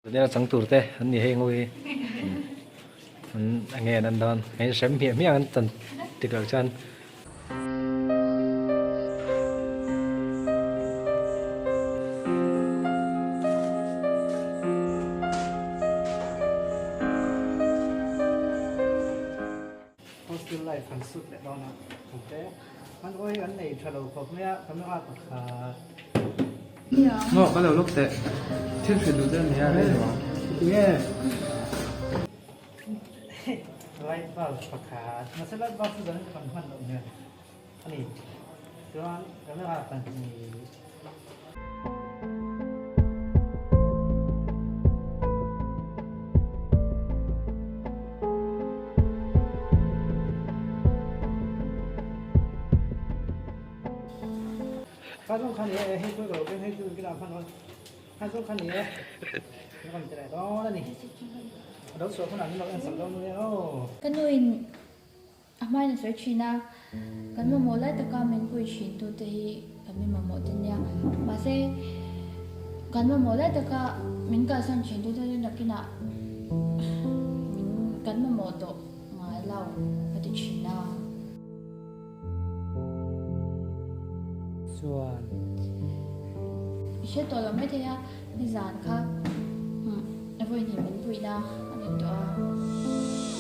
Daniel chang tur te an ni hei ngawi an enge an an dawn hei hrem hmiah hmiah an chan tik loh chuan. Hostel life kan sut leh dawn a ute an awi an nei tha lo khawp mai a camera pakhat. Maw ka lo lawk teh thil hrilh duh deuh nia rei lo ang. Tinge light bulb pakhat mahse light bulb chu zanin chu kan hman loh hmel a ni chuan camera pahnih. Ka nuin A hmain a sawi thin a, kan mamawh lai taka min pui thin tute hi kan mi mamawh te nia. Mahse, kan mamawh lai taka min kalsan thin tute chu nakinah min kan mamawh tawh ngai lo a ti thin a. Chuan. I hre tawh lo maithei a, nizan kha vawiin hi min puihna a ni tawh a.